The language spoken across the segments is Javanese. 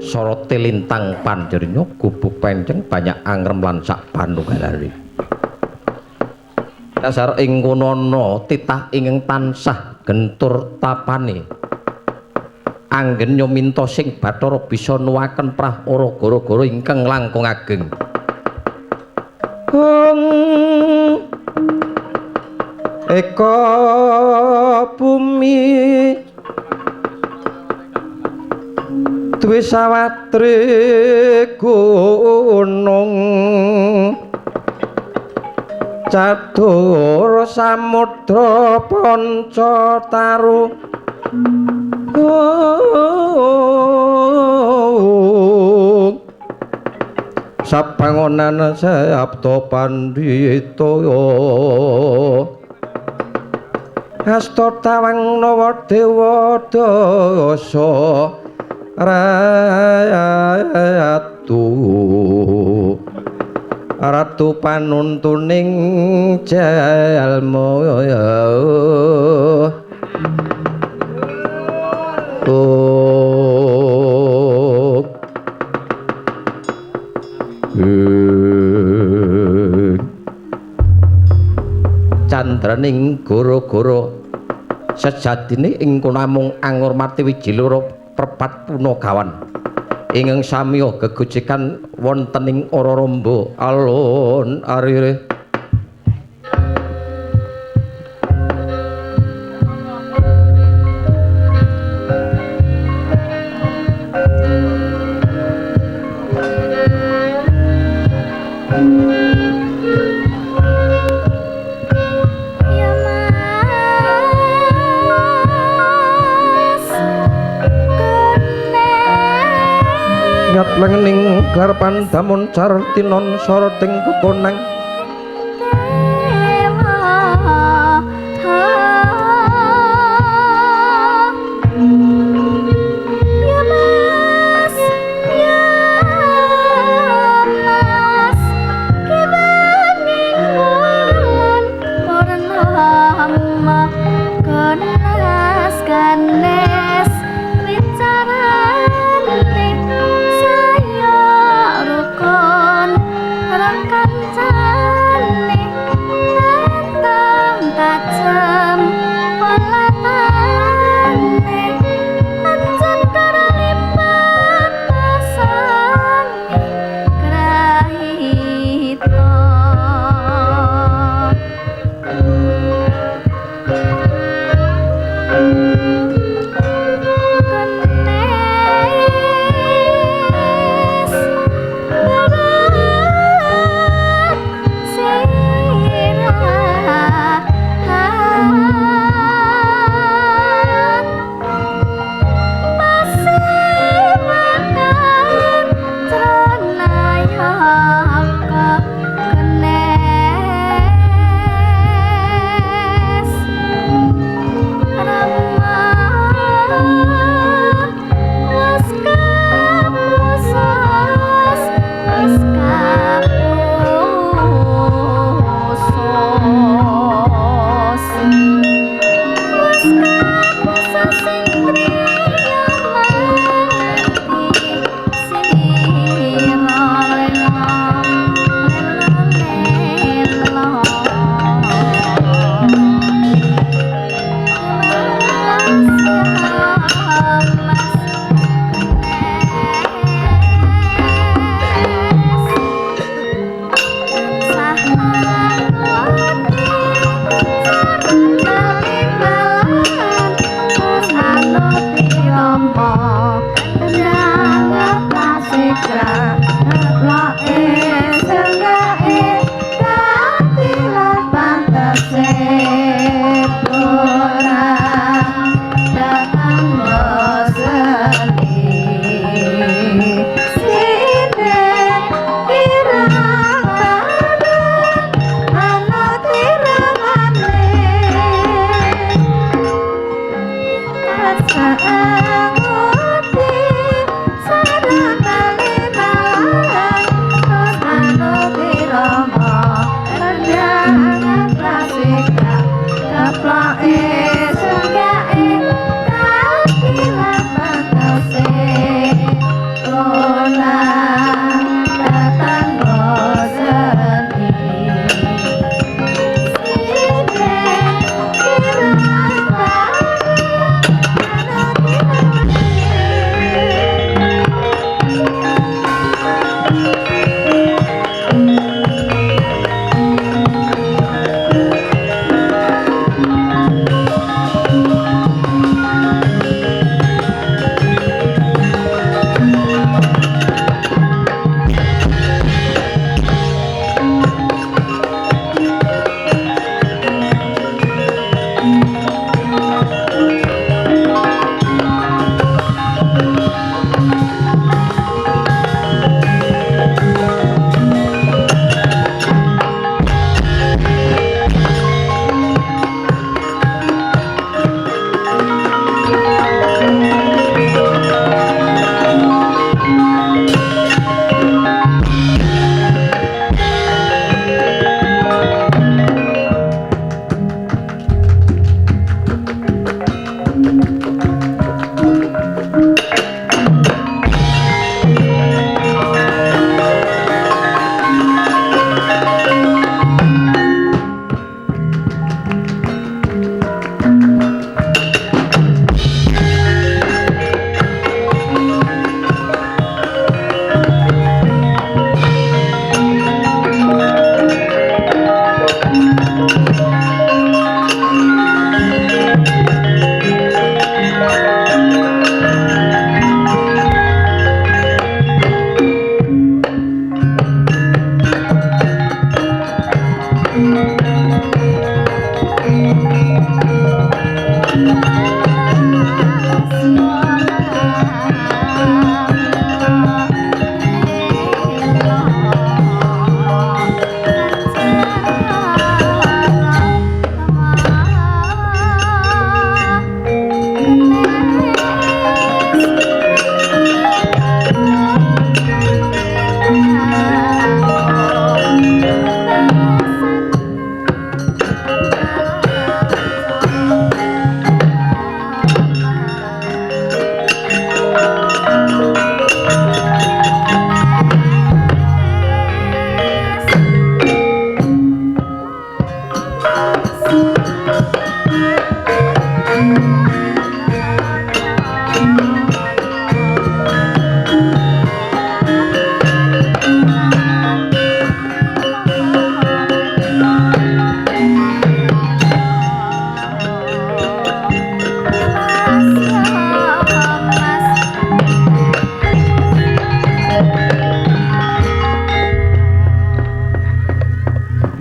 Sorote lintang panjerinya gubuk penceng banyak angrem lan sak panunggalane. Dasar ing kono ana titah ingkang tansah gentur tapane. Anggen minta sing Bathara bisa nuwaken prahara gara-gara ingkang langkung ageng. Hung eka bumi duwe sawatri gunung catur samudra panca taru sabangonan sabda pandhita hasta tawang nawa dewa dasa ratu ratu panuntuning jalma. Candraning goro-goro sejatine ing kono namung angurmati wijiloro prepat punagawan ingkang samiya gegojekan wonten ing Araramba alun arire. Lengening glar pandamun cartinon soroting kekonang ya mas, ya mas, kibaning wulan purnama kenas ganes wicarane saya rukun rekan.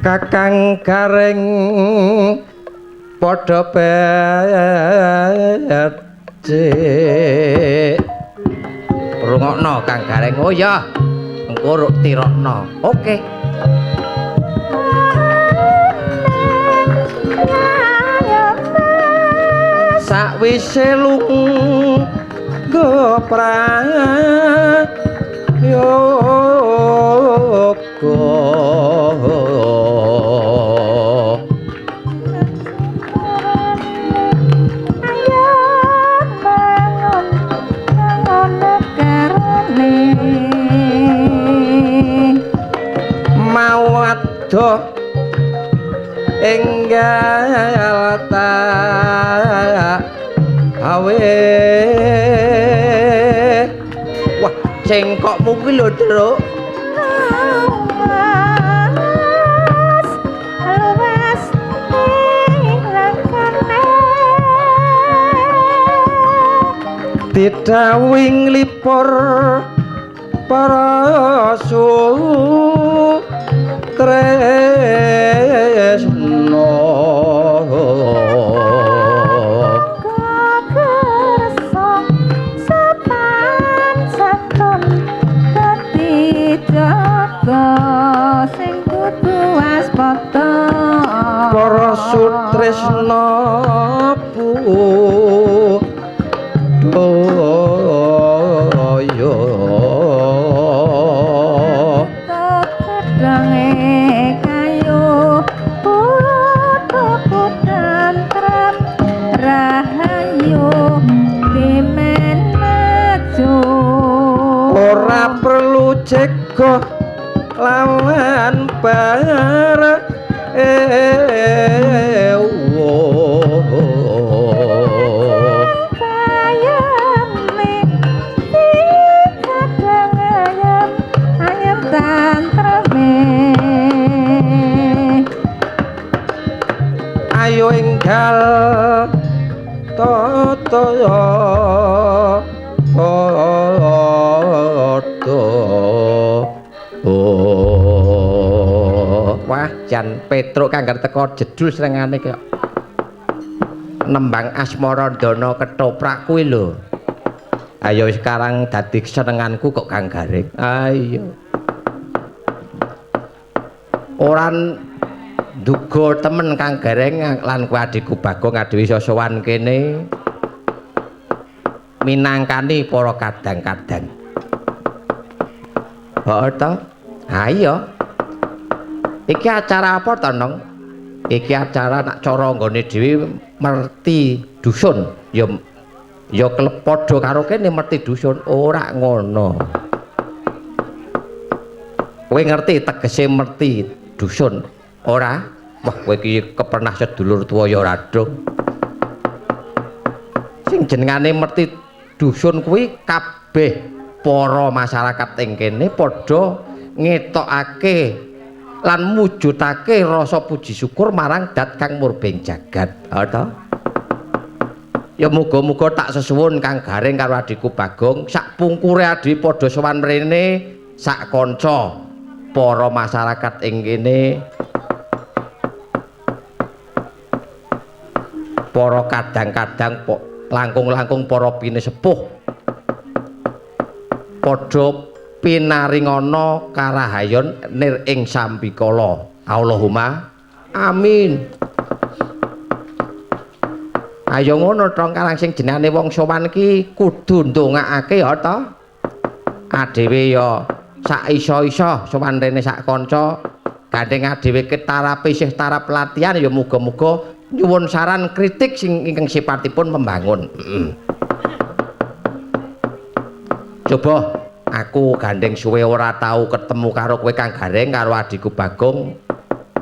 Kakang Gareng padha becik. Rungokno Kang Gareng. Oh ya, engko ruk tirokno. Oke. Sakwise lunga prayoga mawaddah enggal tak awe. Wah, cengkokmu kuwi lho, Truk. Luas ing langkane didhawuhi nglipur para sutresna. Kersa sopan santun dadi jaga sing kudu waspada. Para sutresna budaya Tekedange kayu putu tentrem rahayu dimen maju. Ora perlu cegah lawan bar ewo. Kayame dikadang ayam ayam tentreme. Ayo enggal tata padha. Oh. Wah, jan Petruk kang teko jedul srengane kaya nembang Asmarandana ketoprak kuwi lho. Ayo sekarang dadi kesenenganku kok Kang Gareng. Ayo. Ora nduga temen Kang Gareng lan kuwi adhiku Bagong adewe iso sowan kene minangkani para kadang-kadang. Heeh to? Ha iya. Iki acara apa to, Nong? Iki acara nak cara nggone dhewe merti dusun. Ya ya kelep padha karo kene merti dusun, ora ngono. Kowe ngerti tegese merti dusun? Ora? Wah, kowe iki kepernah sedulur tuwa ya ora dong. Sing jenengane merti dusun kuwi kabeh para masyarakat ing kene padha ngetokake lan mujudake rasa puji syukur marang Dat Kang Murbeng jagat. Ha to? Ya muga-muga tak sesuwun Kang Gareng karo adhiku Bagong, sak pungkure adhi padha sowan mrene sak kanca para masyarakat ing kene, para kadang-kadang langkung-langkung para pinesepuh padha pinaringana karahayon nir ing sambikala. Allahumma amin. Ayo ngono to, karang sing jenenge wong sowan ki kudu ndongakake ya to. Adewe ya sak iso-iso sowan rene sak kanca, gandeng adewe ketarape isih tarap latihan ya muga-muga nyuwun saran kritik sing ingkang sipatipun membangun. Coba aku gandeng suwe ora tau ketemu karo kowe Kang Gareng karo adhiku Bagong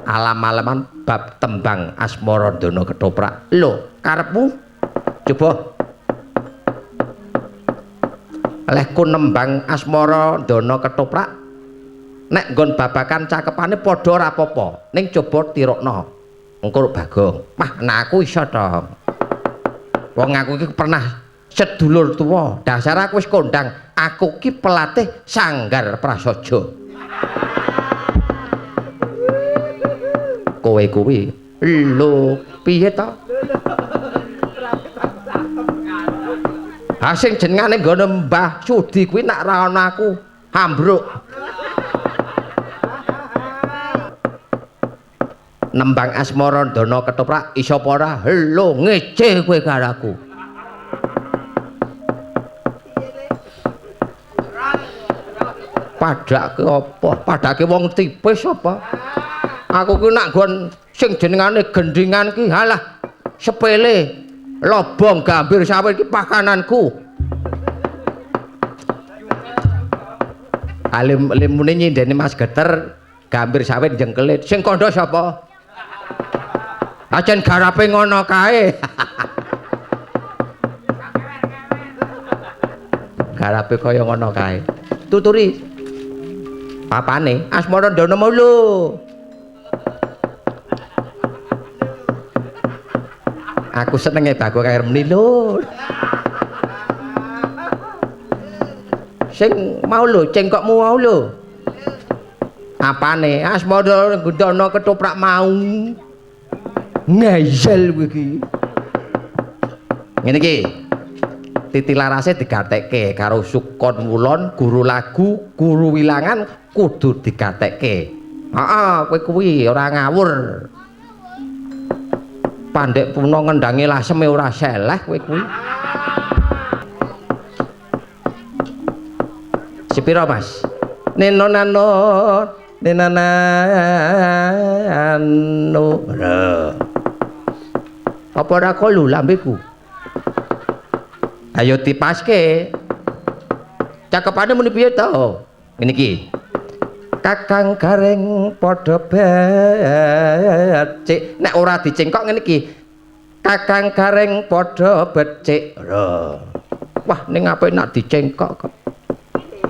alam-alaman bab tembang asmara ndana ketoprak. Lho, karepmu? Coba lehku nembang asmara ndana ketoprak nek nggon babakan cakepane padha ora apa-apa, ning coba tirokno. Engko Bagong, mah nek aku iso to. Wong aku iki pernah sedulur tuwa, dasar aku wis kondang, aku ki pelatih Sanggar Prasaja. Kowe kuwi lho piye to? Ha sing jenengane nggone Mbah Sudi kuwi nek ra ana aku ambruk. Nembang asmara ndana ketoprak iso apa ora? Lho ngece kowe karo aku. Padake apa? Padake wong tipis apa? Aku ki nak nggon sing jenengane gendingan ki halah sepele lobong gambir sawit ki pakananku. Alim limune nyindene Mas Geter gambir sawit jengkelit. Sing kandha sapa? Ajen garape ngono kae. Garape kaya ngono kae. Tuturi papane asmara ndana mau lho. Aku senenge Bagong karo meni lho. Sing mau lho, cengkokmu mau lho. Apane? Asmara ndana ketoprak mau. Ngeyel kowe iki. Ngene iki. Titi larase digatekke karo Sukon Wulon, guru lagu, guru wilangan kudu digatekke. Heeh, kowe kuwi ora ngawur. Pandek puna ngendangi laseme ora seleh kowe kuwi. Sepiro, Mas? Neno nano nenanano. Apa ora kolu lambeku? Ayo tipaske. Cakepane muni piye to? Ngene iki. Kakang Gareng padha becik. Nek ora dicengkok ngene iki. Kakang Gareng padha becik. Lho. Wah, ning apik nak dicengkok kok.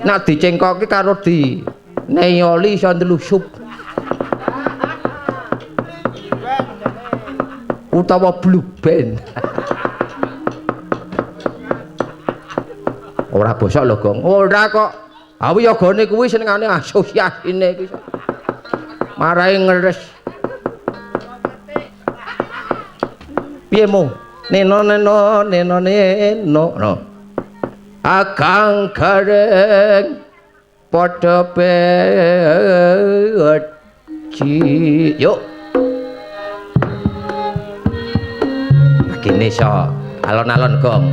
Nak dicengkoki karo di neyoli iso ndlusup. Utawa blue band. Ora bosok lho, Gong. Ora kok. Awi yogane kuwi senengane asosiasine iki. Marahi ngeres. Piye mu? Neno neno neno neno. No. Akang gareng padha beji. Yuk. Gini so, alon-alon gong.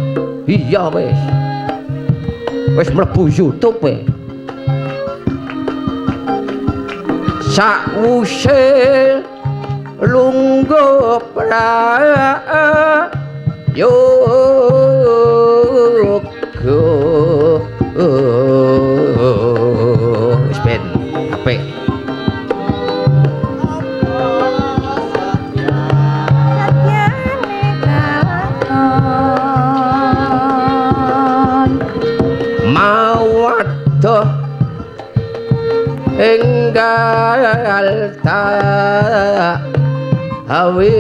Iya wis. Wis mlebu YouTube e. Sakwuse lungguh prayoga. Wis ben apik. Satyane kalakon Mawaddah enggal tak hawi.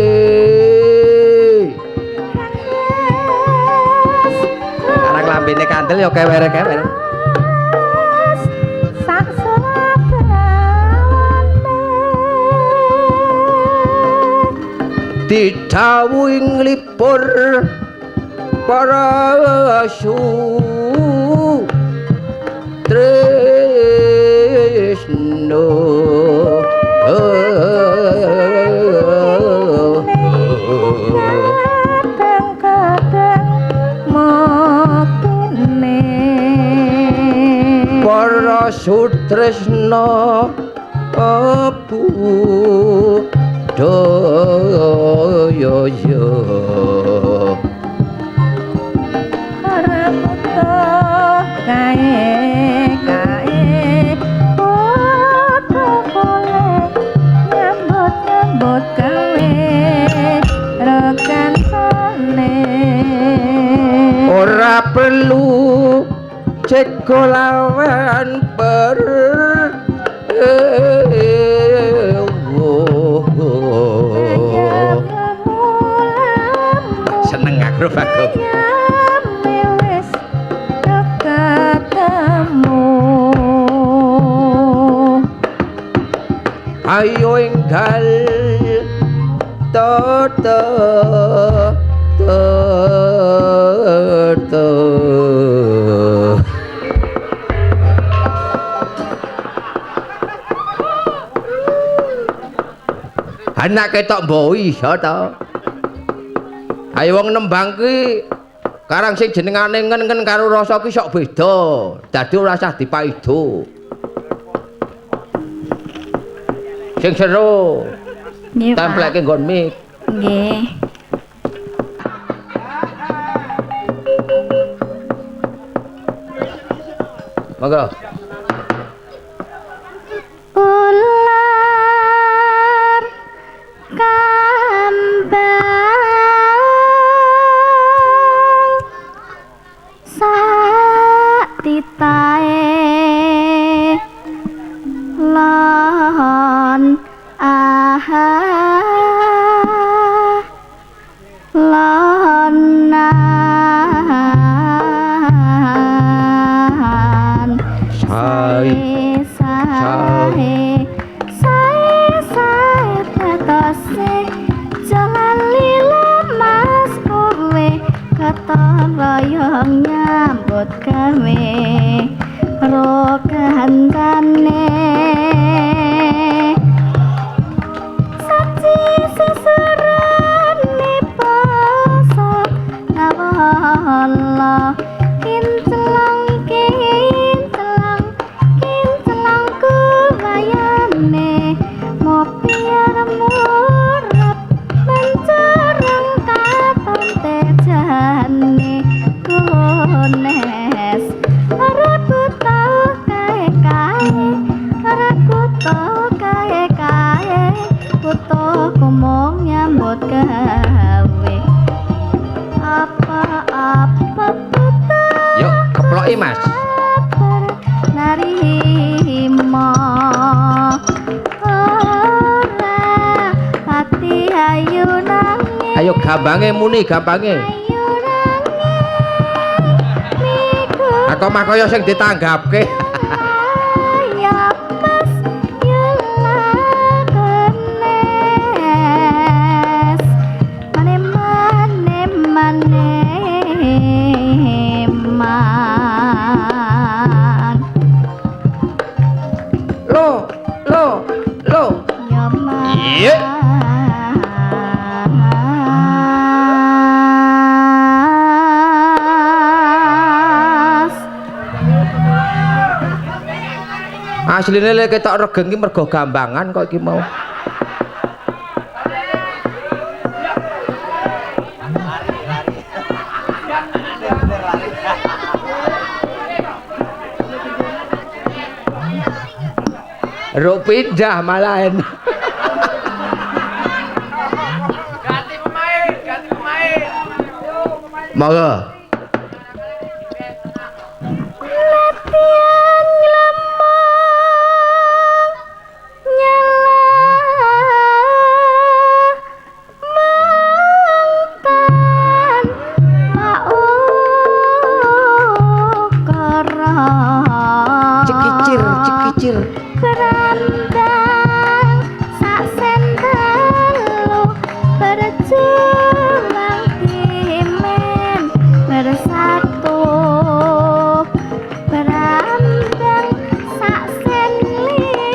Karang lambene kandel ya kewere-kewere. Sak selawane Didhawuhi nglipur para sutresna. Kadang-kadang mokine Para sutresna budaya ya. Ora butuh kae kae padha golek nyambut-nyambut gawe rekan sane. Ora perlu ceko lawan per seneng aku Bagong. Wis ketemu. Ayo enggal to to to to. Anak ketok mbok iso to. Ayo wong nembang ki karang sing jenengane ngen-ngen karo rasa ki sok beda. Dadi ora usah dipaido. Sing seru. Nggih, Pak. Templeke nggon mik. Nggih. Monggo. Ular kambang sak titahe lon aha lonan Sae sae sae sae tetose jalali lemas kowe katon royong nyambut gawe ro kancane saci seserane poso ngawala kinclong kinclong kinclong kuwayane ngopi arep murep mencereng katon tejane kunes ora butuh kae-kae ora butuh kae-kae butuh kumong nyambut gawe apa-apa butuh Yuk, keploki Mas. sabar narima ora pati ayu nanging Ayo gambange muni gambange. ayu nanging miku Aku mah kaya sing ditanggapke. ya pas yulakenes mane mane mane ma. Asline lek ketok regeng iki mergo gambangan kok iki mau. Ruk pindah malahan. Ganti pemain, ganti pemain. Monggo. Latihan nglemong nyala mangtan ukara. Cekicir, cekicir. Berandang sak sendelu berjuang timen bersatu. Berandang sak sen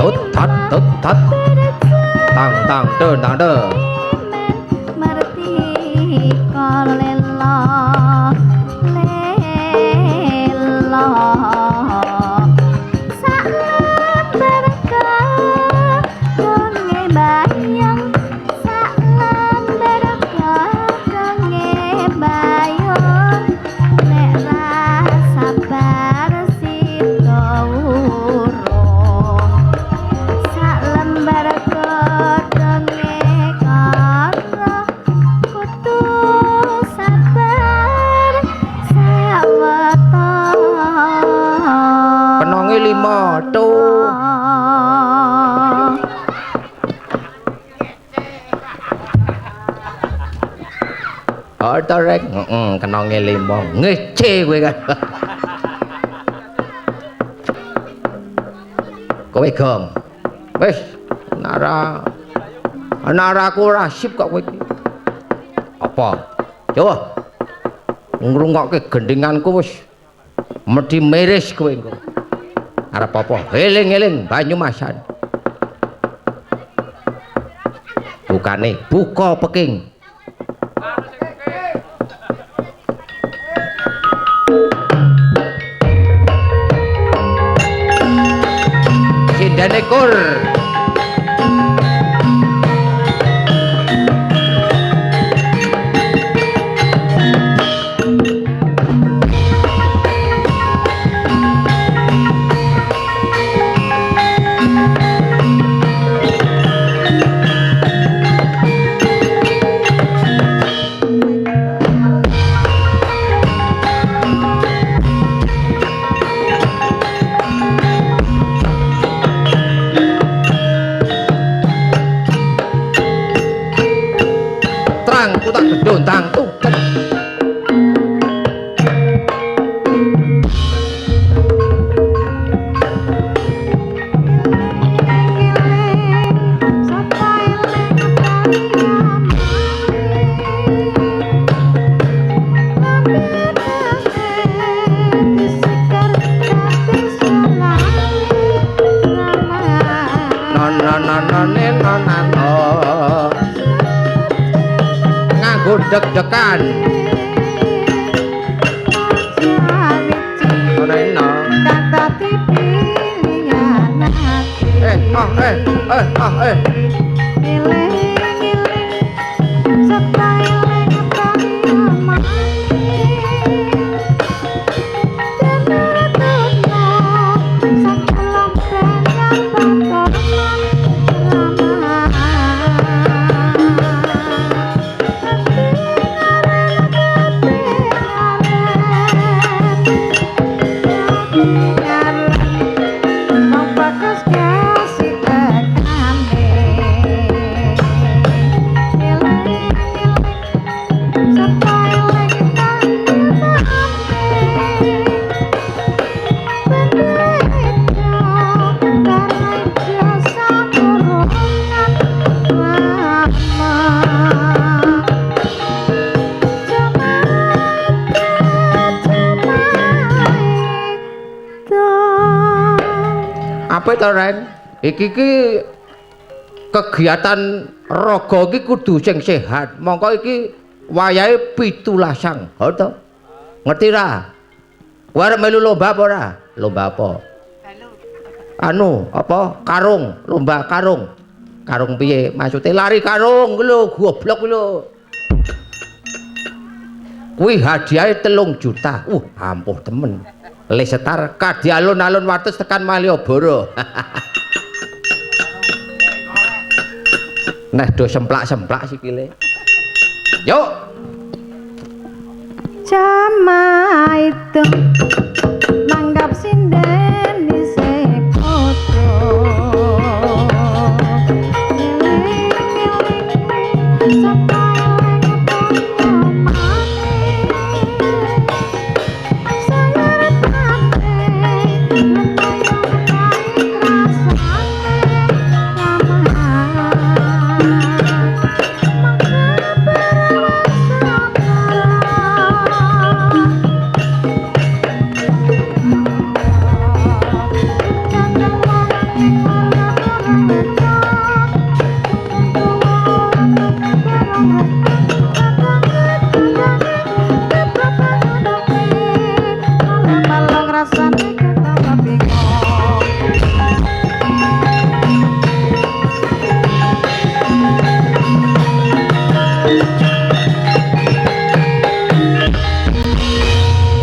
Tut tat tut tat. Tang tang den tang de. Merdika lelo lelo. Sak lembar godhonge bayang, sak lembar godhonge bayang, nek ra sabar sida urung. Sak lembar godhonge kara kudu sabar sawetara. Kenonge 5 tuh. Oh to rek, heeh, kenonge 5. Ngece kowe kan. Kowe gong. Wis, nara nara aku ora sip kok kowe iki. Apa? Coba. Ngrungokke gendinganku wis mesti miris kowe engko. Arep apa? Eling-eling Banyumasan. Bukane buka peking. Sindene kur. Terang ku tak gedontang tuh. Nganggo deg-degan. Nona. Eh, ah, eh, eh, ah, eh. Apa to, Ren? Iki ki kegiatan raga iki kudu sing sehat. Mongko iki wayahe 17. Ha to? Ngerti ra? Kowe arep melu lomba apa ora? Lomba apa? Anu, apa? Karung, lomba karung. Karung piye? Maksude lari karung kuwi lho, goblok kuwi lho. Kuwi hadiahe 3 juta. Ampuh temen. Lesetar kadhi alun-alun wates tekan Malioboro. Nah, do semplak-semplak sikile. Yuk. Jama itu nanggap sinden isih padha. Ngeling-eling sapa eling pengomane. Saya tate lempayung pahit rasane ramah. Mangga berawasa.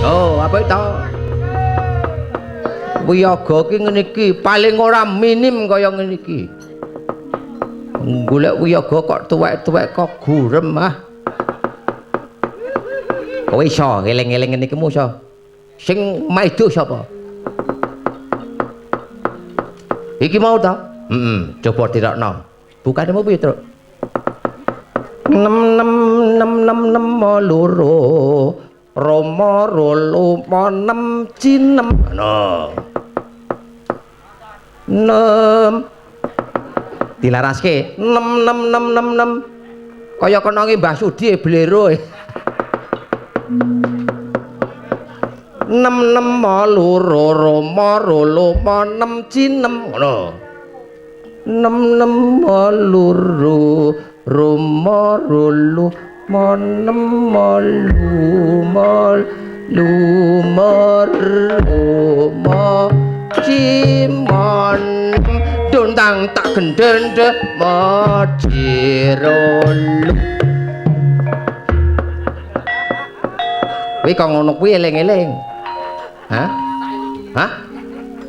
Oh, apa itu? Wiyaga ki ngene iki paling ora minim kaya ngene iki. Golek wiyaga kok tuwek-tuwek kok gurem ah. Kowe iso eling-eling ngene iki mu iso. Sing maido sapa? Iki mau ta? Heeh, coba tirokno. Bukane mau piye, Truk? 6 6 6 6 6 loro Roma rolo 6 cinem. Ngono. 6 dilaraske 6 6 6 6 6 kaya kenange Mbah Sudi blero. 6 6 loro Roma rolo 6 cinem ngono. 6 6 loro Roma rolo 6 luma luma roma cimon duntang tak gendende majirolu. Kuwi kok ngono kuwi eling-eling. Hah? Hah?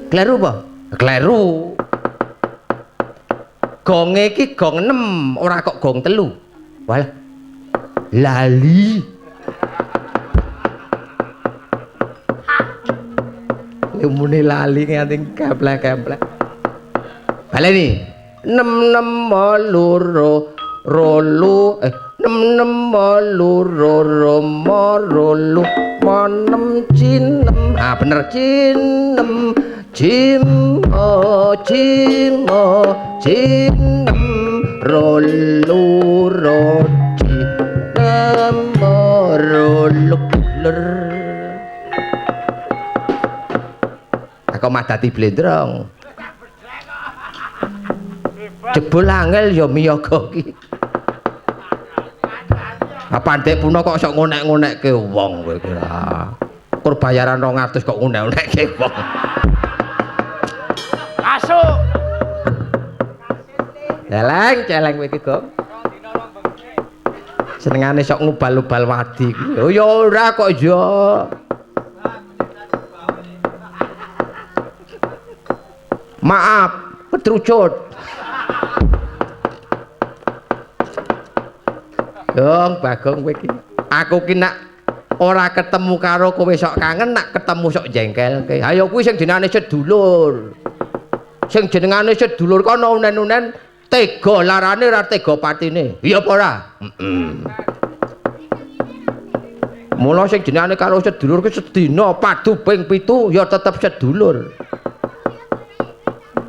Kleru apa? Kleru. Gonge iki gong 6, ora kok gong 3. Walah. Lali. Lemune lali nganti keplek-keplek. Baleni. 6 6 loro rolu 6 6 loro roma rolu 6 cinem. Ah bener cinem. Cimo cimo cinem rolu roci nem rolu ler. Aku madati blendrong. Jebul angel ya miyaga ki. Pandek puna kok sok ngonek-ngonekke wong kowe iki. Kur bayaran 200 kok ngonek-ngonekke wong. Masuk. Celeng, celeng kowe iki, Gong. Senengane sok ngubal-ubal wadi kuwi. Oh ya ora kok ya. Maaf, ketrucut. Dong, Bagong kowe iki. Aku ki nak ora ketemu karo kowe sok kangen, nak ketemu sok jengkelke. Ayo kuwi sing jenengane sedulur. Sing jenengane sedulur kono unen-unen tega larane ora tega patine. Iya apa ora? Heeh. Mula sing jenengane karo sedulur ki sedina padu ping 7 ya tetep sedulur.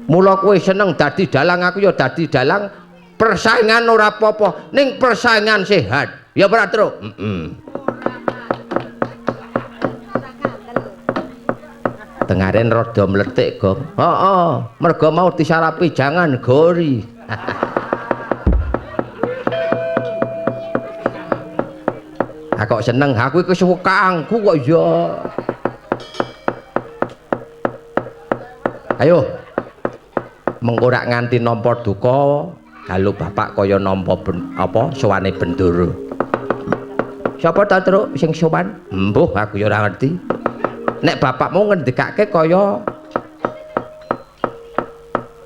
Mula kowe seneng dadi dalang, aku ya dadi dalang. Persaingan ora apa-apa, ning persaingan sehat. Ya ora, Truk? Heeh. Tengaren rada mlethik, Gong. Heeh, mergo mau disarapi jangan gori. Aku kok seneng, aku iki sukaanku kok ya. Ayo. Mengko rak nganti nampa duka, dalu bapak kaya nampa apa sowane Bendoro. Sapa ta, Truk, sing sowan? Mbuh, aku ya ora ngerti. Nek bapakmu ngendikake kaya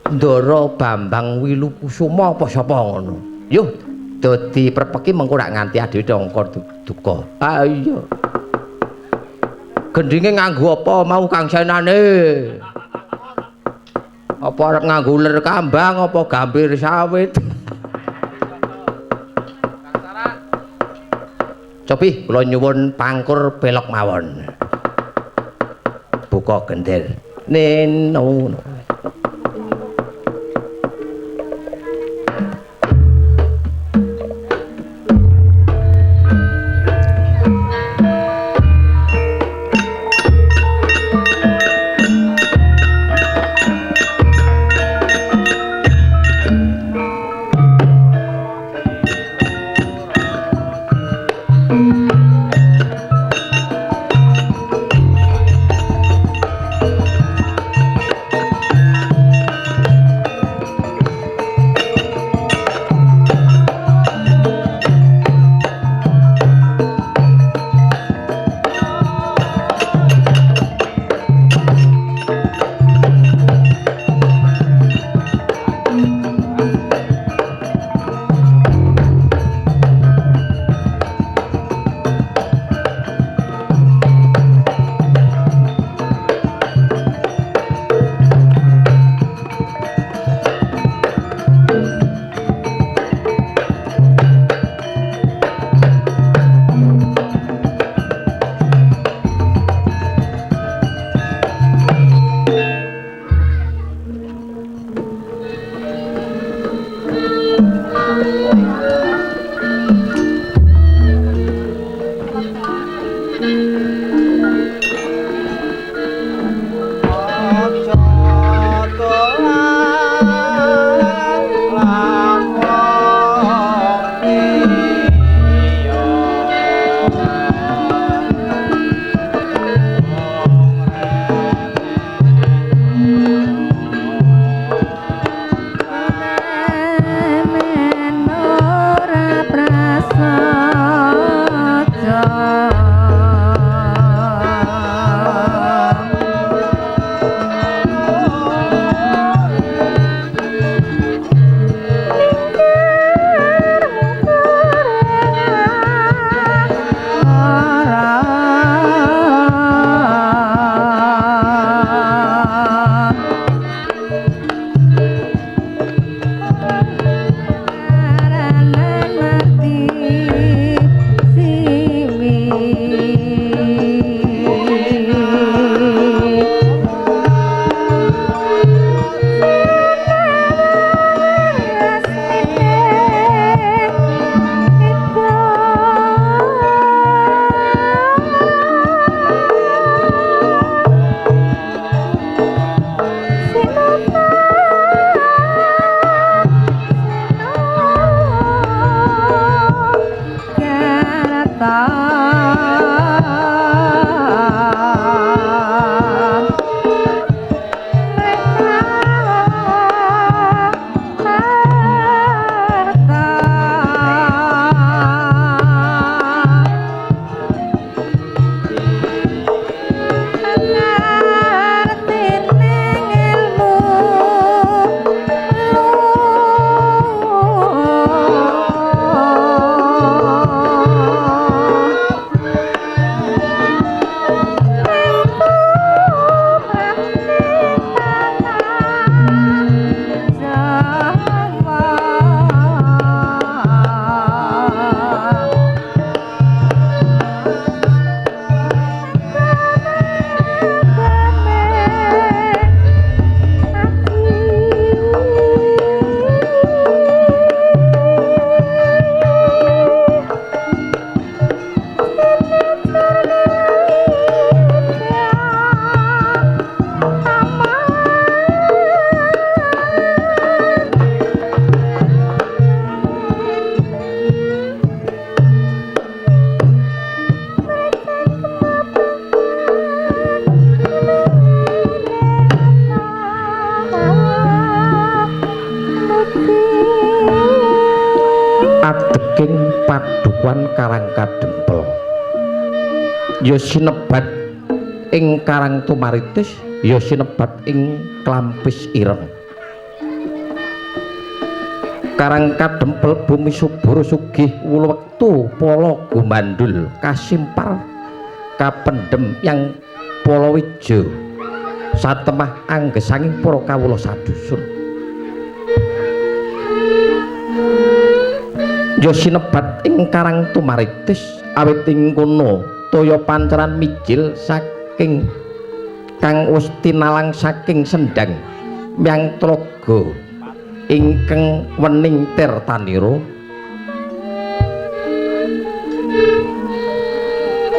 Ndara Bambang Wilukusuma apa sapa ngono. Yuh, dadi prepeki mengko rak nganti adewe dongko duka. Ah iya. Gendhinge nganggo apa mau Kang Senane? Apa arep nganggo uler kambang apa gambir sawit? Cobi kula nyuwun pangkur pelok mawon. Buka gender. Neno. Saking padukuhan Karang Kadempel ya sinebat ing Karang Tumaritis, ya sinebat ing Klampis Ireng. Karang Kadempel bumi subur sugih wulu wektu pala gumandul kasimpar kapendhem yang palawija satemah anggesanging para kawula sadusun. Ya sinebat ing Karang Tumaritis awit ing kono toya pancaran mijil saking kang wis tinalang saking sendhang myang tlaga ingkang wening tirtanira.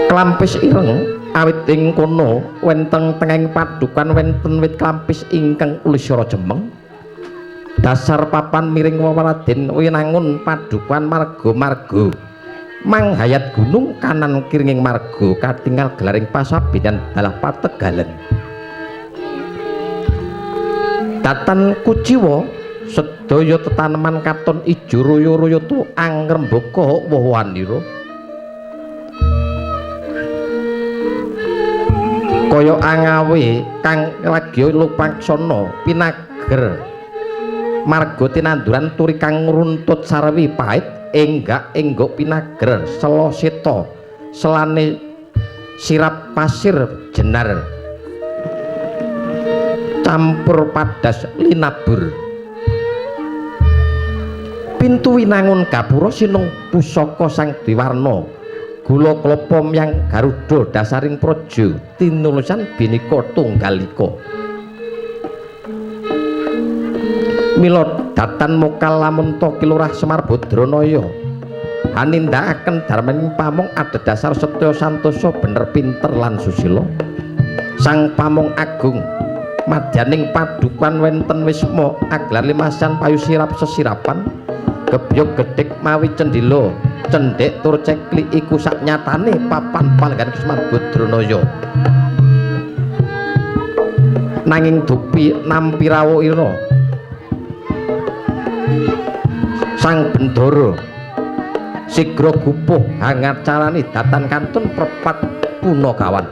Klampis Ireng awit ing kono wonten tengahing padukan wonten wit klampis ingkang ulisara jemeng. Dasar papan miring Raden Winangun padukuhan marga-marga manghayat gunung kanan kiringing marga katingal gelaring pasabinan dalah pategalan. Datan kuciwa sedaya tetaneman katon ijo royo-royo tu angrembaka woh-wohanira. Kaya angawe kang lagya lupaksana pinager marga tinanduran turi kang ngruntut sarwi pait enggak enggok pinager sela seta selane sirap pasir jenar campur padas linabur. Pintu winangun gapura sinung pusaka sang diwarna gula klapa myang garuda dasaring praja tinulusan bineka tunggal ika. Mila datan mokal lamunta Kilurah Semar Badranaya hanindakaken darmaning pamong adhedhasar setya santosa bener pinter lan susila. Sang pamong agung madyaning padukuhan wenten wisma aglar limasan payu sirap sesirapan gebyog gedhek mawi cendhila cendhek tur cekli iku saknyatane papan palenggan Semar Badranaya. Nanging dupi nampi rawuh sang bendara sigra gupuh hangacarani datan kantun prepat punakawan.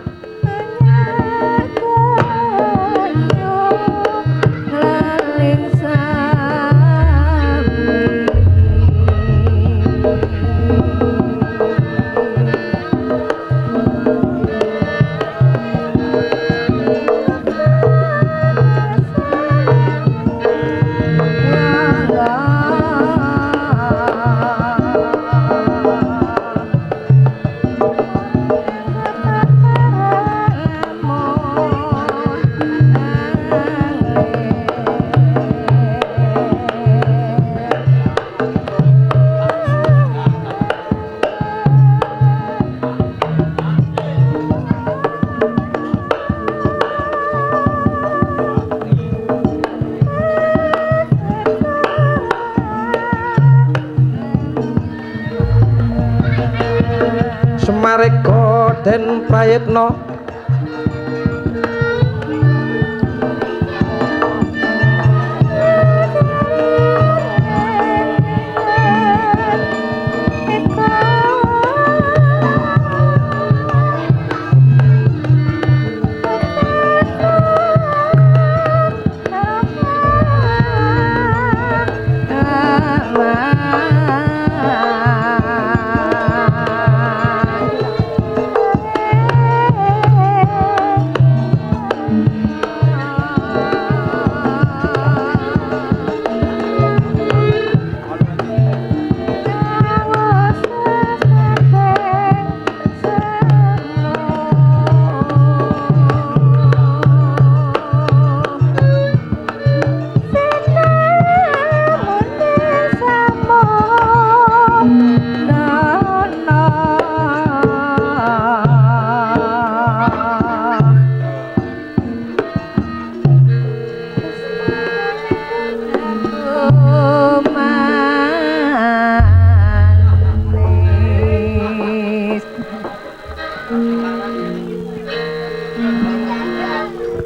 Semareka den prayitna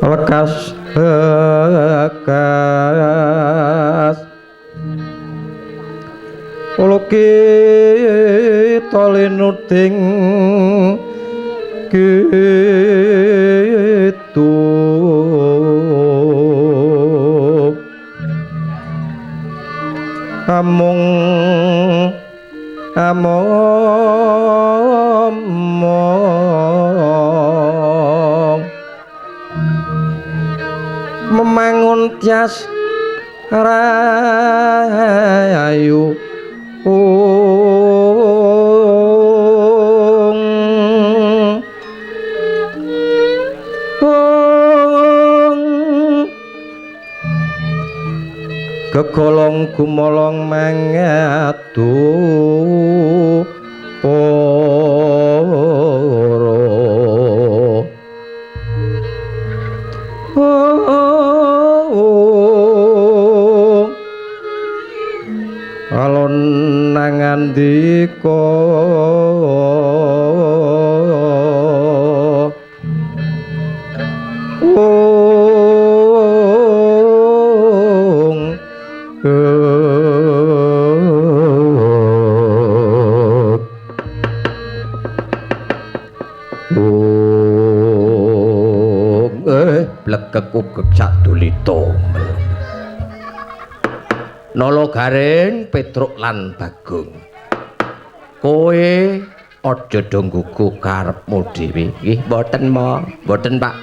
lekas lekas ulukir nuding kitu amung among memangun tias rahayu ung ung gegolong gumolong mangadu poro alon nangandika ung ung blegek ugek sadulita. Nala Gareng, Petruk lan Bagong, kowe aja do nggugu karepmu dhewe. Nggih mboten ma, mboten Pak.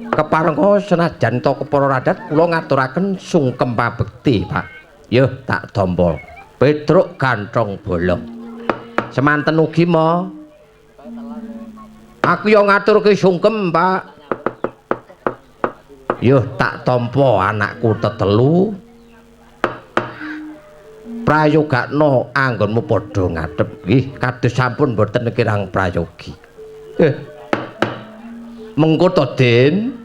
Keparengka senajan ta kepara radat kula ngaturaken sungkem pabekti, Pak. Yuh tak tampa. Petruk gantong bolong. Semanten ugi ma. Aku yo ngaturke sungkem, Pak. Yuh tak tampa anakku tetelu. Prayogakno anggonmu padha ngadhep. Nggih, kados sampun mboten kirang prayogi. Mengko to, Den.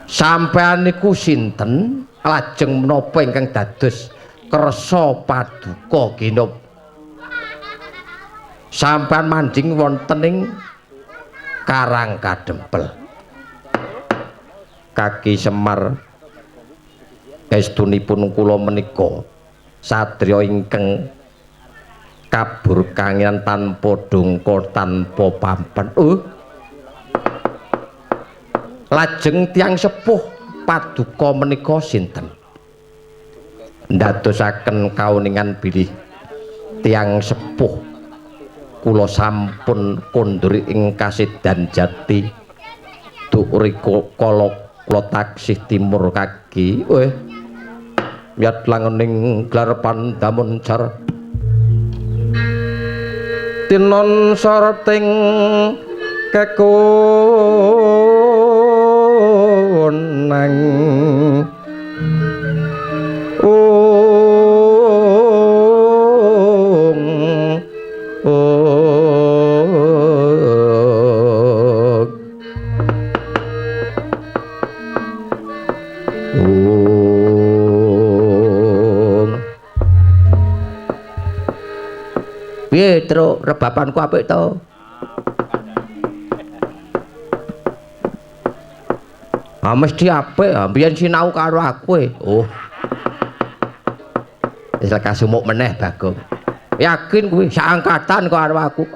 Sampeyan niku sinten? Lajeng menapa ingkang dados kersa paduka ginop? Sampeyan manjing wonten ing Karang Kadempel. Kaki Semar estunipun kula menika satriya ingkang kabur kanginan tanpa dongko tanpa papan. Lajeng tiyang sepuh paduka menika sinten? Ndadosaken kauningan bilih tiyang sepuh kula sampun kondur ing kasedan jati dukrika kala kula taksih timur kaki. Yat langening gelar pandamun jar tinon sorting kekonang ung ung Piye, Truk, rebapanku apik to? Ah mesti apik, mbiyen sinau karo aku e. Oh. Wis kasumuk meneh, Bagong. Yakin kuwi saangkatan karo aku.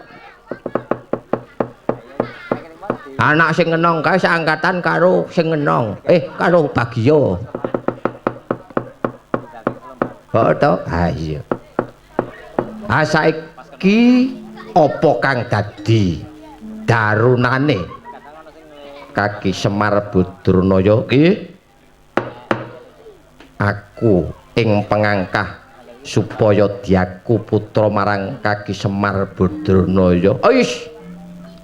Anak sing ngenong kae saangkatan karo sing ngenong. Karo Bagio. Oh to? Ah iya. Ah saiki apa kang dadi darunane Kaki Semar Badranaya iki? Aku ing pengangkah supaya diaku putra marang Kaki Semar Badranaya. Wis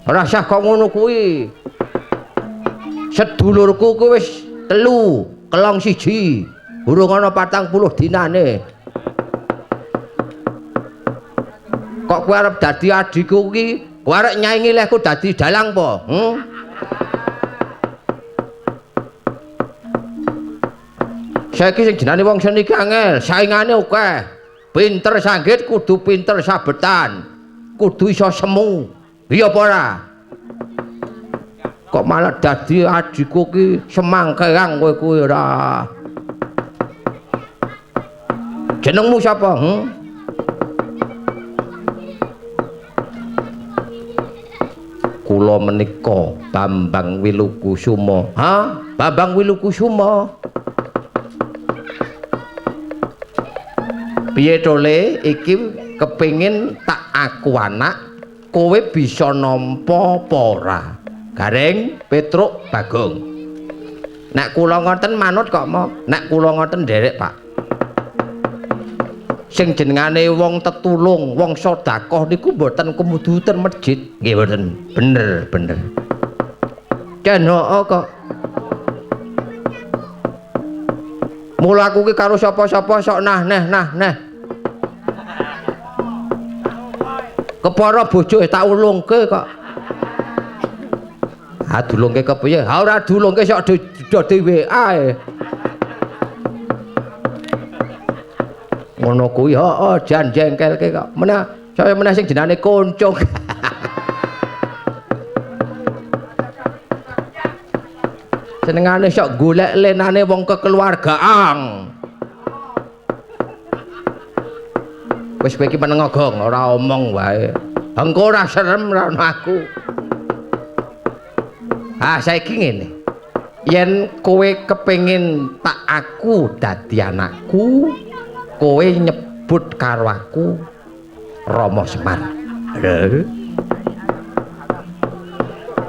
ora usah kok ngono kuwi. Sedulurku kuwi wis 3, kelong 1, urung ana 40 dinane. Kok kowe arep dadi adhiku iki, kowe arep nyaingi lehku dadi dalang po? Saiki sing jenenge wong seni iki angel, saingane akeh. Pinter sanggit kudu pinter sabetan. Kudu iso semu. Iya apa ora? Kok malah dadi adhiku ki semangkeang kowe kuwi ora. Jenengmu sapa? Kula menika Bambang Wilukusuma. Ha? Bambang Wilukusuma. Piye to Le? Iki kepengin tak aku anak, kowe bisa nampa apa ora? Gareng, Petruk, Bagong. Nek kula ngoten manut kok mo. Nek kula ngoten nderek, Pak. Sing jenengane wong tetulung, wong sedekah niku mboten kemuduten masjid. Nggih mboten. Bener, bener. Cenok kok. Mula aku ki karo sapa-sapa sok nah neh nah neh. Kepara bojo tak ulungke kok. Ha dulungke kepiye? Ha ora dulungke sok dhewe ae. Ngono kuwi heeh jan jengkelke kok. Meneh saya meneh sing jenenge koncong. Senengane sok golek lenane wong kekeluargaan. Wis kowe iki meneng Gong, ora omong wae. Engko ora serem ora ono aku. Ah saiki ngene. Yen kowe kepengin tak aku dadi anakku, kowe nyebut karo aku Rama Semar. Lho.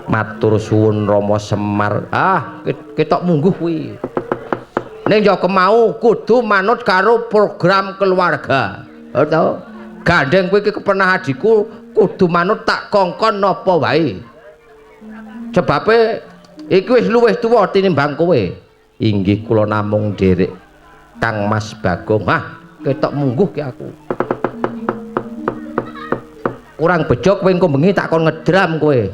Matur suwun Rama Semar. Ah, ketok mungguh kuwi. Ning ya kemau kudu manut karo program keluarga. Oh to. Gandeng kowe iki kepenah adhiku kudu manut tak kongkon napa wae. Sebabe iki wis luwih tuwa tinimbang kowe. Inggih kula namung nderek Kang Mas Bagong. Hah, ketok mungguh ki aku. Kurang bejo kowe engko bengi tak kon ngedram kowe.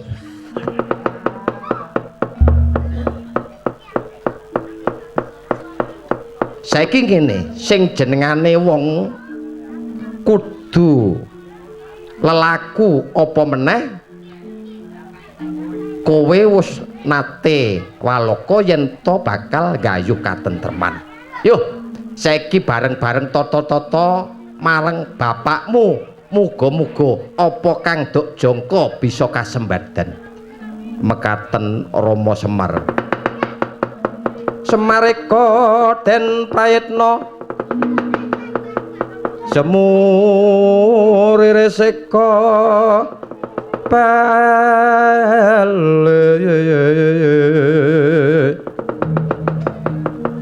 Saiki ngene, sing jenengane wong kudu lelaku apa meneh kowe wis nate walaka yen to bakal gayuh katentreman. Yuh, saiki bareng-bareng tata-tata marang bapakmu, muga-muga apa kang dok jangka bisa kasembadan. Mekaten Rama Semar. Semareka den prayitna semu ririseka pele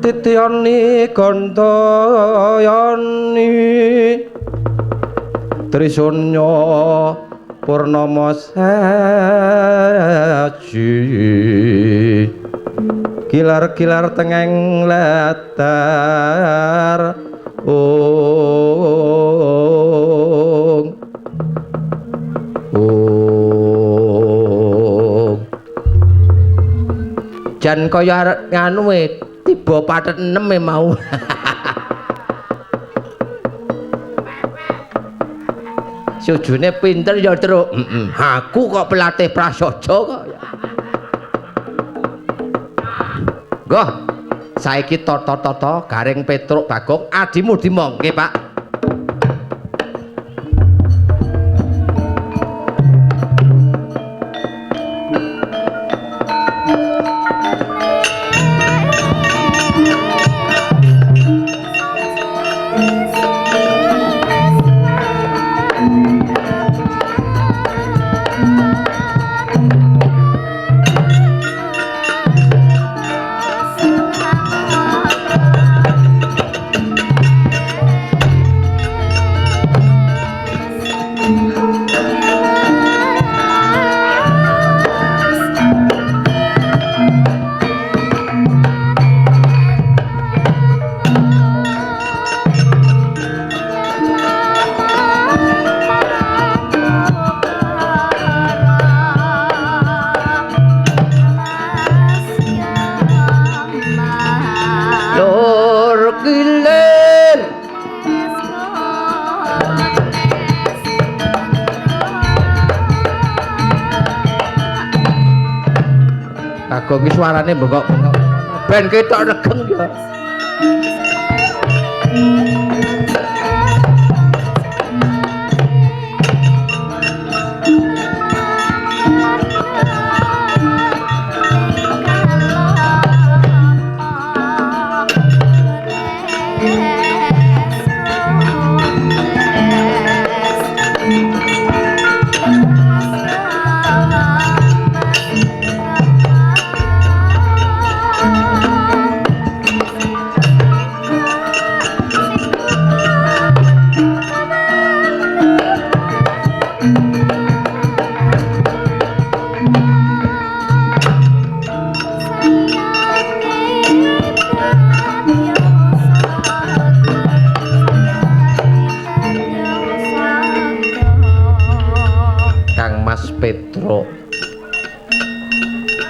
titiyani gandayani trisunya purnama saji kilar-kilar tengeng latar ung ung jan kaya arek nganu e tiba pathet 6 e mau. Sujune pinter ya, Truk. Heeh. Aku kok pelatih prasaja kok. Nggoh, saiki tata-tata Gareng Petruk Bagong adimu dimongke, Pak. Bagong iki suarane bengok-bengok. Ben ketok regeng ya.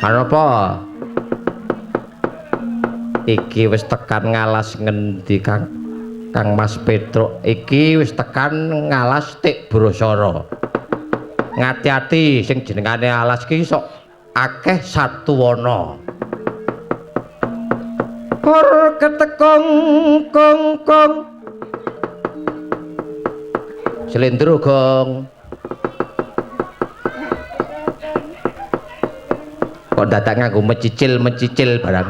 Anapa? Iki wis tekan ngalas ngendi Kang? Kang Mas Petruk iki wis tekan ngalas Tik Brosara. Ngati-ati sing jenengane alas ki sok akeh satuwana. Kur ketekung kong kong. Slendro gong. Kok dadak nganggo mecicil-mecicil barang.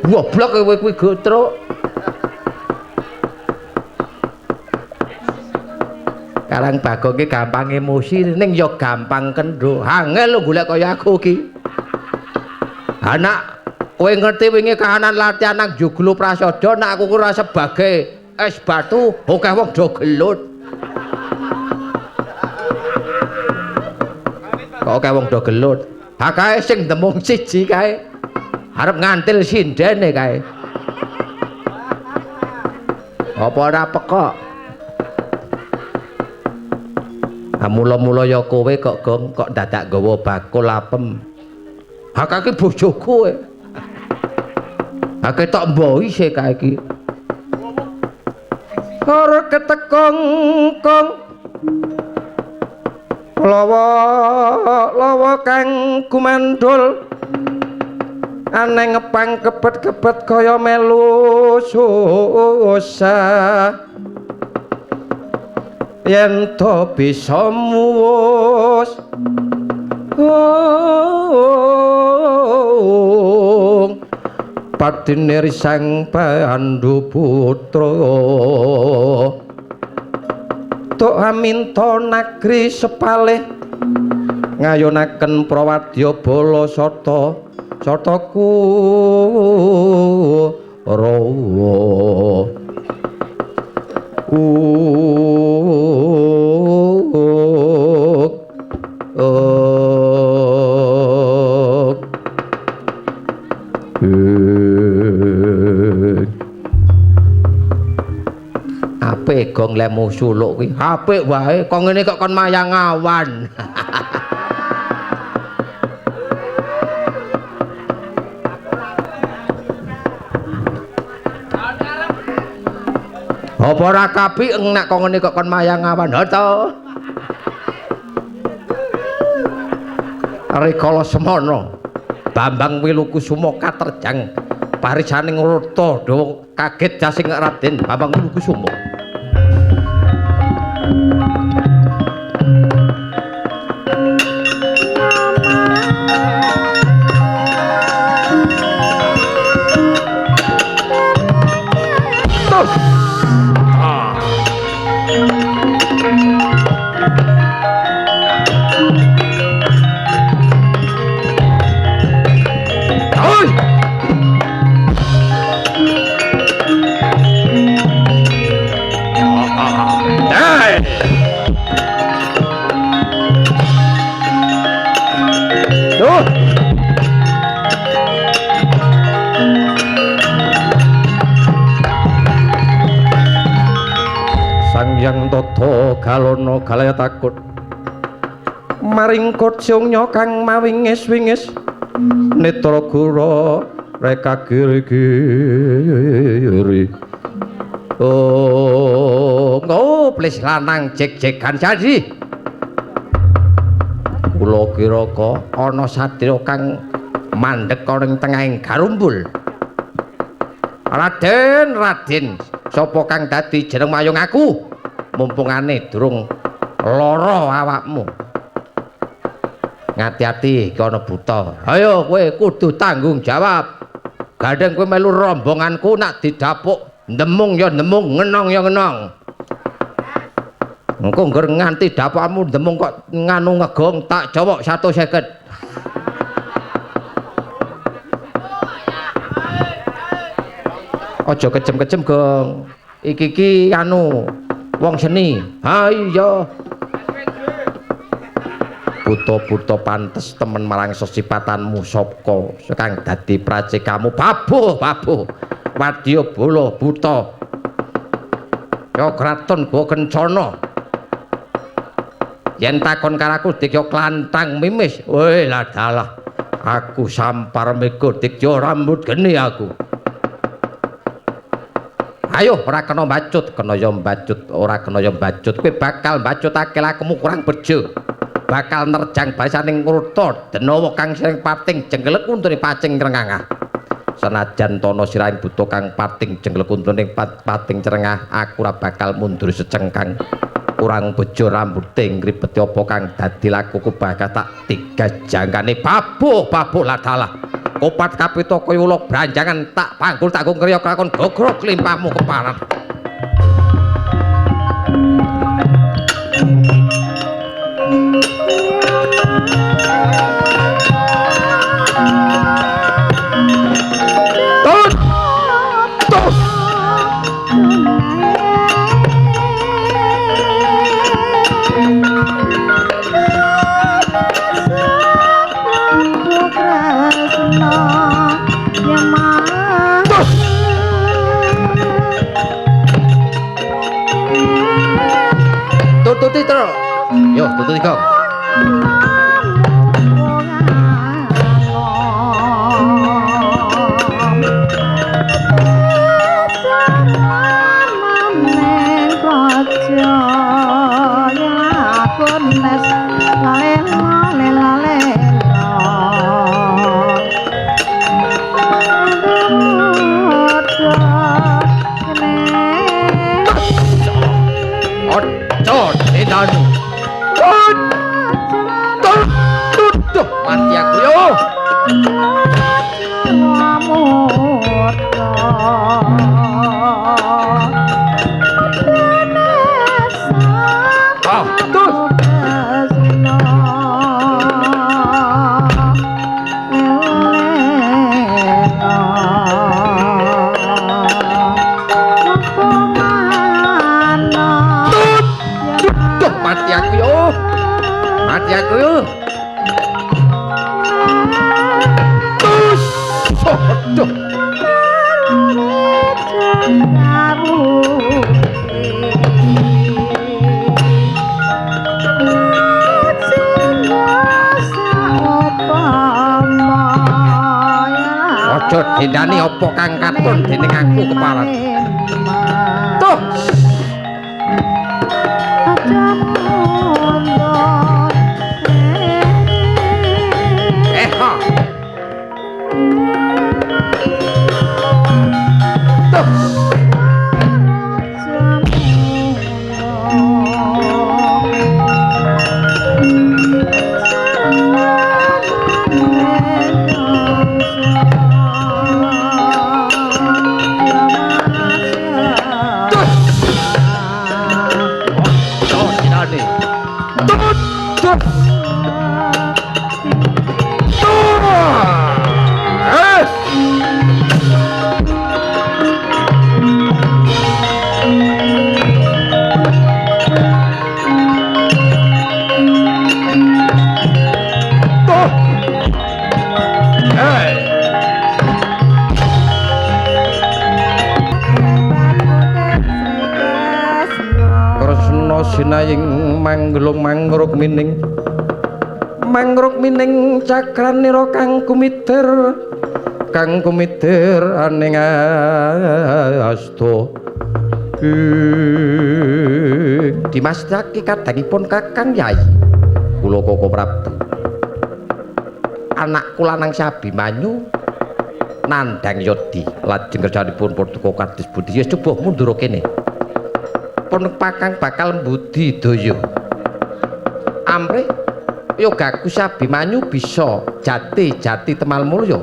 Goblok kowe kuwi gotruk. Karang Bagong ki gampang emosi ning ya gampang kendho. Angel lho golek kaya aku ki. Anak kowe ngerti wingi kahanan latihan nang Joglo Prasojo nek aku ora sebagai es batu akeh wong do gelut. Kok akeh wong do gelut. Ha kae sing demung siji kae. Arep ngantil sindene kae. Apa ora pekok? Ha mula-mula ya kowe kok Gong kok dadak nggawa bakul apem. Ha kae bojoku kowe. Ha ketok mboi se kae iki. Karo ketekung kong. Lawa lawa kang gumandul. Aneh ngepang kebet-kebet kaya melu susah. Yen to bisa muwus padine Sang Pandu Putra tok aminta nagri sepalih ngayonaken prawadya bala sata sataku rawa. Apik gong lemu suluk kuwi. Apik wae kok ngene kok kon mayang awan. Apa ora kapik nek kok ngene kok kon mayang awan? Ha to. Rikala semana Bambang Wilukusuma katerjang parisaning rata dawa kaget jasing Raden Bambang Wilukusuma. Sang Tata Galana galaya takut maring kocongnya kang mawingis-wingis netra gura reka giri-giri. Oh, ngoples lanang jek-jekan jadi. Kula kira kok ana satriya kang mandhek ana ing tengahing garumbul. Raden, Raden, sapa kang dadi jeneng mayung aku? Mumpungane durung lara awakmu. Ngati-ati iki ana buta. Ayo kowe kudu tanggung jawab. Gandeng kowe melu rombonganku nak didapuk ndemung ya ndemung, ngenong ya ngenong. Engko ngger nganti dapukmu ndemung kok nganu ngegong tak jawok 150. Aja kejem-kejem, Gong. Iki ki anu wong seni. Ha iya. Buta-buta pantes temen marang sesipatanmu saka kang dadi pracekamu. Babuh, babuh. Wadya bala buta. Ya kraton Goa Kencana. Yen takon karo aku Dikya klantang mimis. Weh lah dalah. Aku sampar mega Dikya rambut geni aku. Ayo ora kena mbacut, kena ya mbacut, ora kena ya mbacut. Kowe bakal mbacutake lakumu kurang bejo. Bakal nerjang barisaning Kruta Denawa kang sering pating jenggelek untune pacing crengangah. Senajan tono sirahing buta kang pating jenggelek untune pating crengah, aku ora bakal mundur secengkang. Kurang bejo rambute ngribeti apa kang dadi lakuku bakal tak tiga jangkane babuh babuh ladalah. Kopat kapita kaya ula branjangan tak panggul tak ngriya kelakon gogrok limpahmu keparat. Tus tus tututi terus. Yo, tututi kok. Mati aku yo. Mati aku yo. Mati aku yo. Aduh. Aja dendani apa kang katon dening aku keparat. Tuh. Sinaying manggelung mangruk mining mangruk mining cakranira kang kumitir aning asta Dimas Zaki kadangipun Kakang Yai kula Koko Prabu anakku lanang Sabimanyu nandhang yodi lajeng kersanipun Paduka kados pundi ya coba mundur kene pun pakang bakal mbudidaya amrih yogaku Sabimanyu bisa jati-jati Temal Mulya.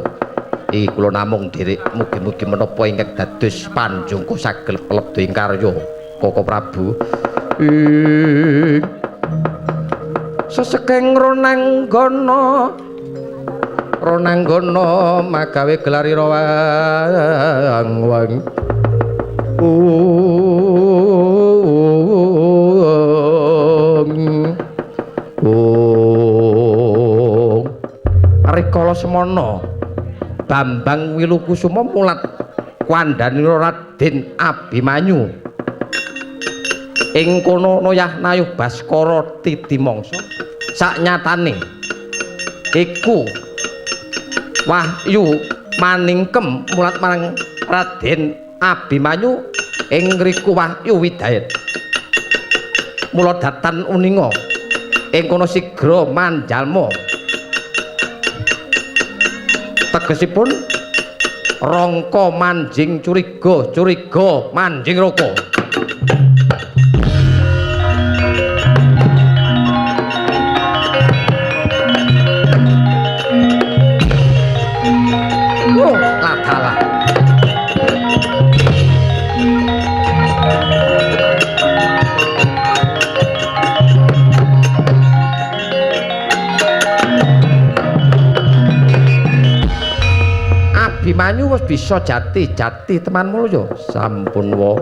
Iki kula namung dherek mugi-mugi menapa ingkang dados panjungka saged pelebda ing karya Koko Prabu. Sesekeng ronanggana ronanggana magawe gelarira wang wang. Rikala semana Bambang Wilukusuma mulat kandhanira Raden Abimanyu. Ing kono noyah nayuh Baskara titi mangsa saknyatane iku wahyu maningkem mulat marang Raden Abimanyu ing ngriku wahyu widayat. Mula datan uninga ing kono sigra manjalma. Tegesipun rangka manjing curiga, curiga manjing raka. Oh, ladalah. Abimanyu wis bisa jati-jati teman mulya. Sampun wa.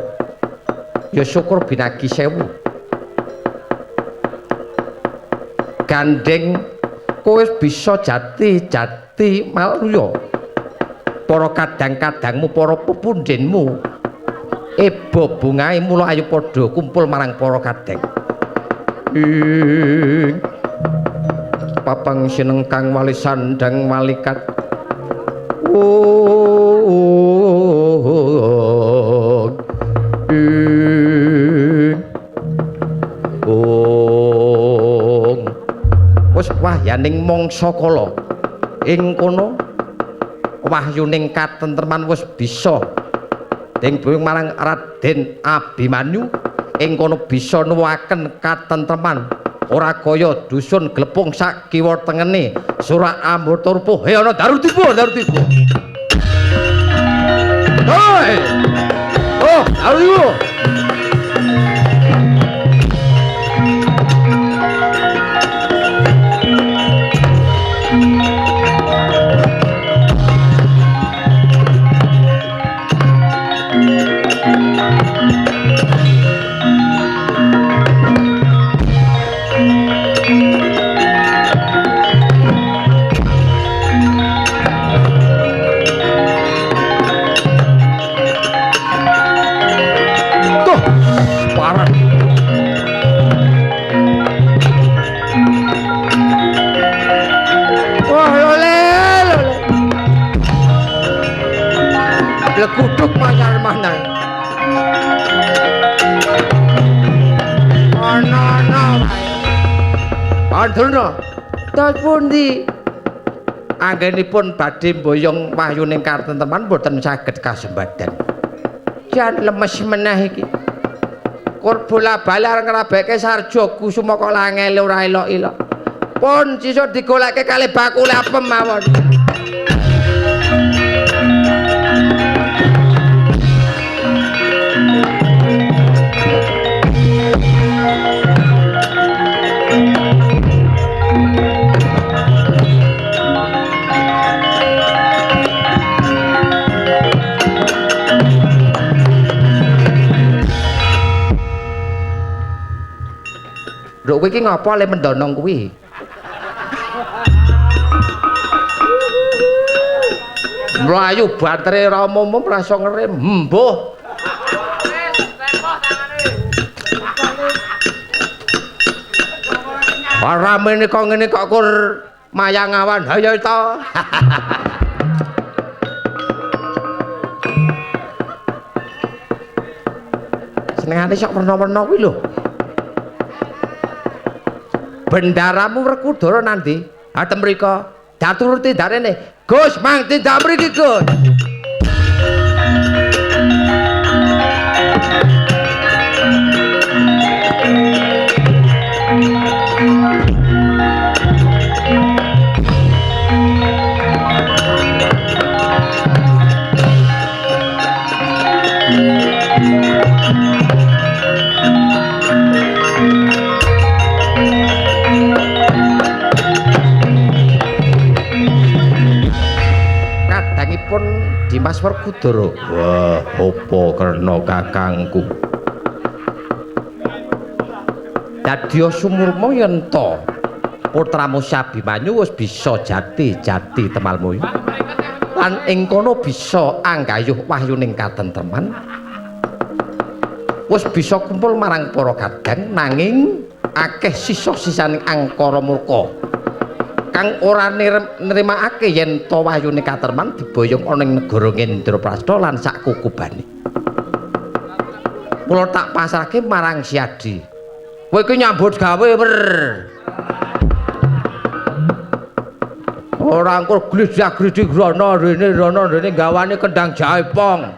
Ya syukur binagi sewu. Gandeng kowe wis bisa jati-jati malya. Para kadang-kadangmu, para pepundhenmu eba bungahe mula ayo padha kumpul marang para kadang. Ing papang sinengkang wali sandang walikat. Ong. Wis wahyaning mangsa kala. Ing kono wahyuning katentreman wis bisa ding buyung marang Raden Abimanyu. Ing kono bisa nuwaken katentreman ora kaya dusun glepung sak kiwa tengene Surak Amurta rupuh. He ana daru tiba, daru tiba. Hoi. Oh, daru tiba. Lekuduk mayar mana? Ana-ana wae. Andurna, terus pundi? Anggenipun badhe mboyong wahyuning katentreman boten saged kasembadan. Jan lemes meneh iki. Kur bola-bali arep ngrabeke Sarja Kusuma kok langele ora elok-elok. Pun sisuk digoleke kalih bakule apem mawon. Lho kowe iki ngapa le mendonong kuwi? Mlayu bantere ora umum ora iso ngerem. Mbuh. Ora mene kok ngene kok kur mayang awan. Ha ya ta. Senengane sok werna-werna kuwi lho. Bendaramu Werkudara nandi? Ha ten mriko. Daturuti darene. Gus, mang tindak mriki, Gus. Dimas Werkudara. Wah, apa karena kakangku? Dadya sumurma yen ta putramu Abimanyu wis bisa jati-jati temal mulya. Lan ing kono bisa anggayuh wahyuning katentreman. Wis bisa kumpul marang para kadang nanging akeh sisa-sisaning angkara murka kang ora nrimakake yen ta wahyune katerman diboyong ana ing negara Ngendraprasta lan sak kukubane. Kula tak pasrahke marang Siadi. Kowe iki nyambut gawe wer. Ora angkur glidhak-glidhik rono rene rono rene gawane kendang jaipong.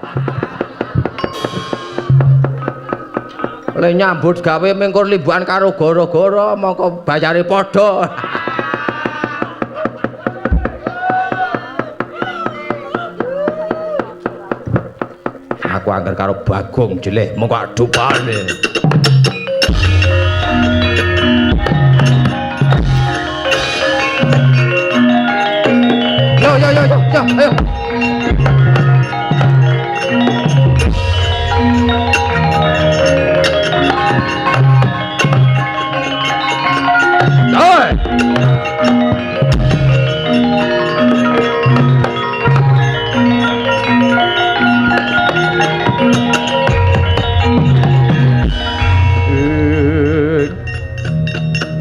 Le nyambut gawe mengkur limbukan karo gara-gara mongko bayare padha. Aku angger karo Bagong jeleh mongko adupane. Yo yo yo yo yo ayo.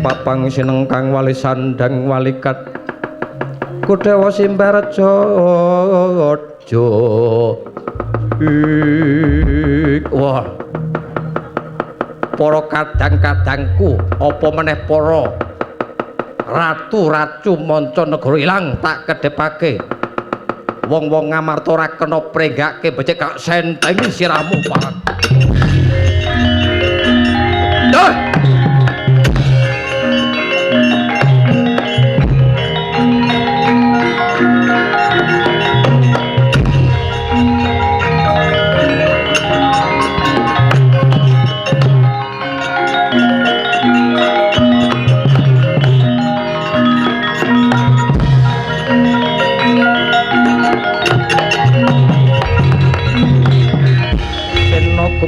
Papang sineng kang wali sandang walikat Kudewa Simbarja aja. Wah. Para kadang-kadangku apa meneh para ratu-racu manca negara ilang tak kedhepake. Wong-wong Ngamarta ora kena prenggake becik gak sentengi sirahmu parang. Duh!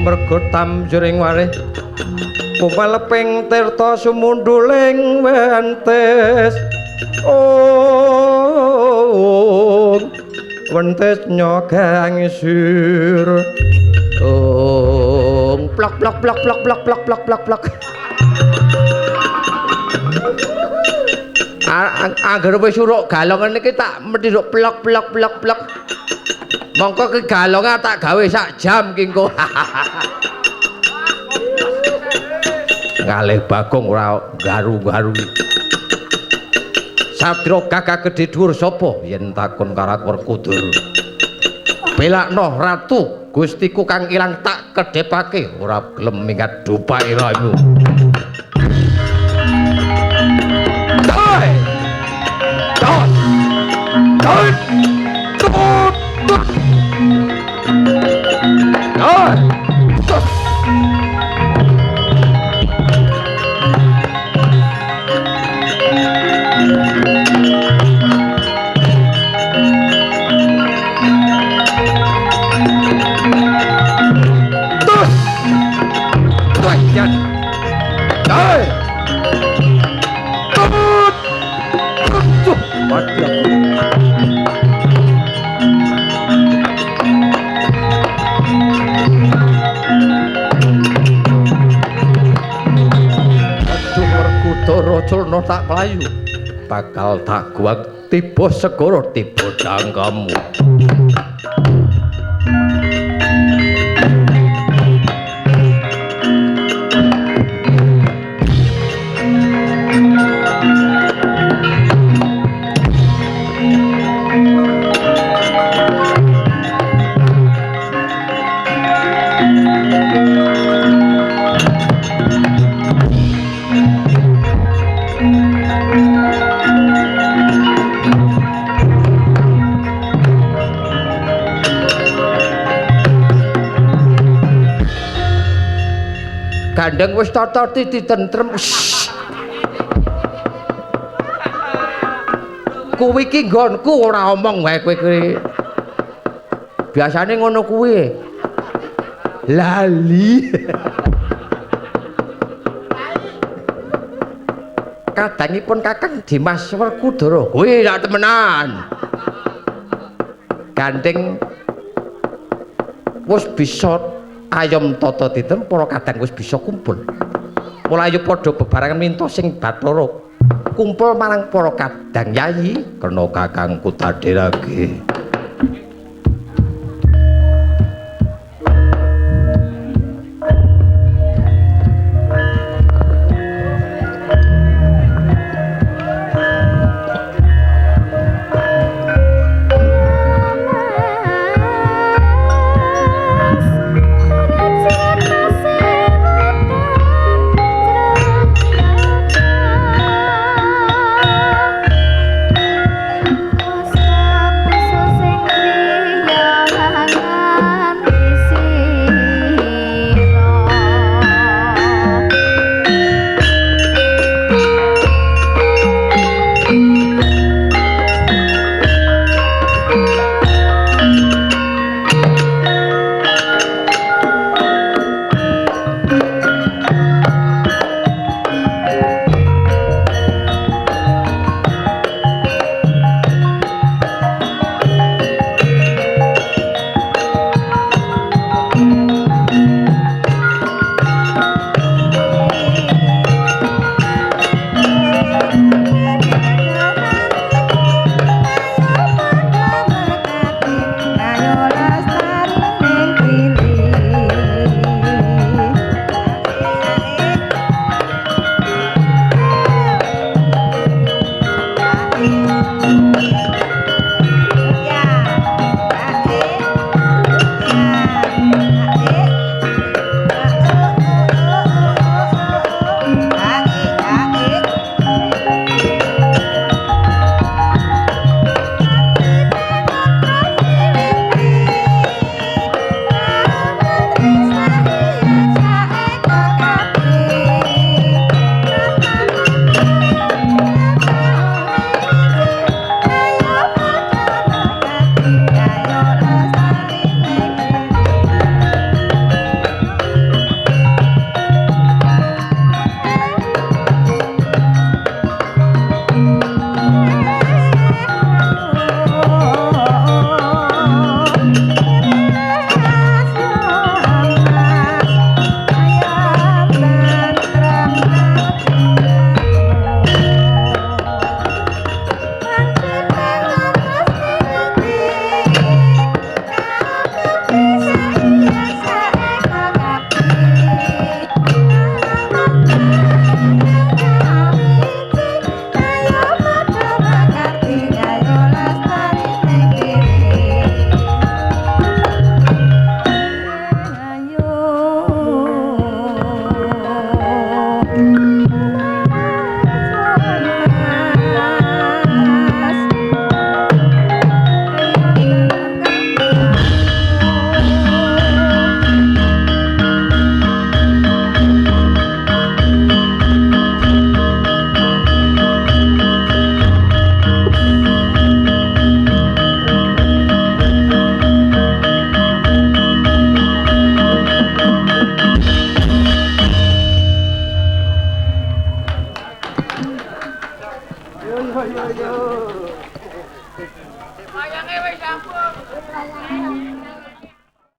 Mergo tamjuring warih pumaleping tirta sumunduling wentes ong wentes nyogang sir ong plok plok plok plok plok plok plok plok plok. Angger wis uruk galongan iki tak mesti plok plok plok plok. Mongko ki galongan tak gawe sak jam ki engko. Ngalih Bagong ora garu-garu. Satria gagah gedhe dhuwur sapa yen takon karo Werkudara. Belakno ratu gustiku kang ilang tak kedhepake ora gelem minggat dupake raimu. Doi! Dos! Doi! Tut! Tut! Doi! Tus! Tus! Tuh! Doi! Tut! Tut! Mati aku. Werkudara culna tak mlayu bakal tak guwak tiba segara tiba dangkamu. Gandeng wis tata titi tentrem. Kuwi iki nggonku ora omong wae kowe kuwi. Biasane ngono kuwi. Lali. Kadangipun Kakang Dimas Werkudara. Kuwi lak temenan. Gandeng wis bisa Ayom tata titem para kadang wis bisa kumpul. Mula ayo padha bebarengan minta sing Bathara kumpul marang para kadang yayi kena kakangku tadhirake. Yo yo yo.